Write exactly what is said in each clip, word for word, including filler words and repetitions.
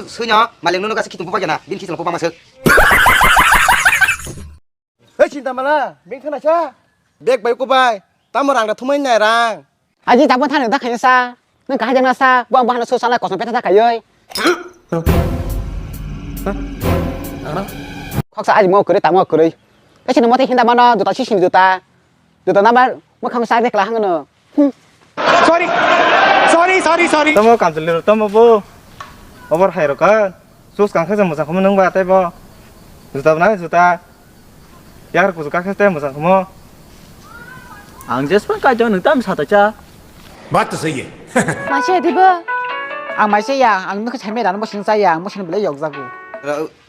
Suino, maleng nono gasa khitung bupagena, bin khitung bupama sek. Hei, Sinta Mala, beng thana sa. Bek bai ko bai, tamo rang da thumai nai rang. Aji tamo thani da khayo sa, nang kahai jana sa, buang buang so sala kosong peta da khayoi. Khoksa aji mo kore, tamo kore. Kasi no mote hinda mano, juta sisini juta. Juta namar, mo khang sa de kla hangno. Hmm. Sorry, sorry, sorry, sorry. Tamo kamchwlwi rok tamo bo. Obor hai rok ka. Sus kang khe se mwchang khomo nwng ba tei bo. Juta bo nai juta. Yar kuchuk kha khe tei mwchang khomo. Ang jespan kai jong nwng tam sa ta cha. Baat to sahi hai. Maise dibo. Ang maise ya, ang nokhe saimai rano bo sing cha ya, ang bo sing belai yok jago.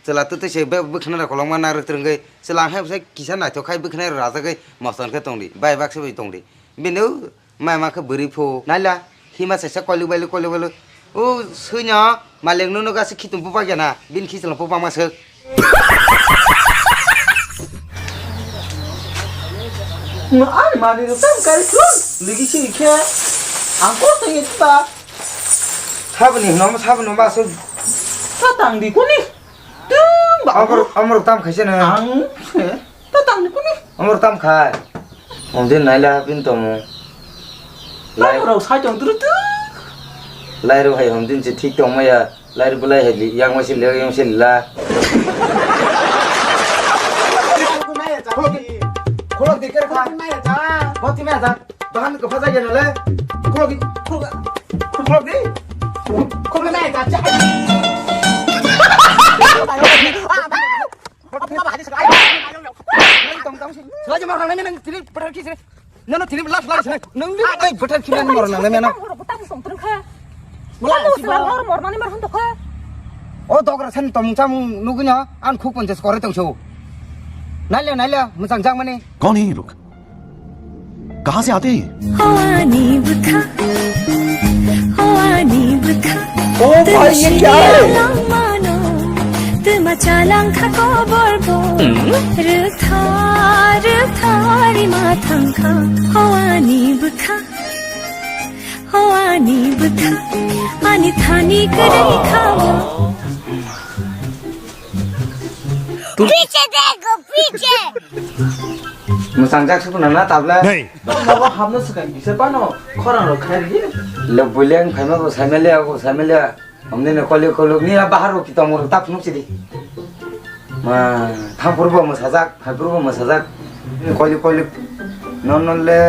Chwla twtwi se be bwkhwnai rok kolokma narwk twrwngwi chwla ang hai bwsai kisa naithok khai bwkhwnai rok rajagwi moson khe tongdi, bai baksa bai tongdi. Bini o mai ma khe bwrwi phu naila hima saisa koilwk bailwk koilwk bailwk. O suino maleng nono gasi khitung bupak ya na, bini khichwlong bupak ma swk. Ani mani rok tam kari khun ligi si khe ang ko tong ta. Sabni hwnwi sabni ma swk. Ta tang di kuni. Tung ba. Amor amor tam khaisa na. Ang se. Ta tang ni kuni. Amor tam khai. Hom din naila bin tomo. Lai rok sai tong tru tu. Lai rok hai hom din je thik tong maya. Lai rok bulai hai yang masi le yang masi la. Khulok di ker kha. Khulok di ker kha. Khulok di ker kha. Bahan ko phaja gena le. Khulok di, khulok, khulok di. Khulok nai ta cha. Selaja mar nang nang tini betar ki sini. Nang tini last last nang. Nang ni ai betar ki nang mar nang nang. Horo buta song tong kha. Mula sila horo mor nani mar hon to kha. O dogra san tong chamung nugui na an khuk ponchas kore tong so. Naile naile muchang jang mani. कौन है ये लोग? कहाँ से आते हैं ये? Hawani bwkha, hawani bwkha. ओ भाई, ये क्या है? Twi siya langmano, twi ma chalangkha kobor bo. Rwtha, rwtha, rima thangkha. Hawani bwkha, hawani bwkha. Ani thani kwrwi kha. Piche dekho, piche. Mwchang jak sukuna na tabla. Nogo hapno swkang kisa pano khorang rok khai di. Le buileng phaima bo saimaliya, bo saimaliya. Omni ne koli koluk ni a bahar rok kitom rok tap nuk sidi. Ma, thampur bo mwsajak, phaipur bo mwsajak. Koli koli non non le.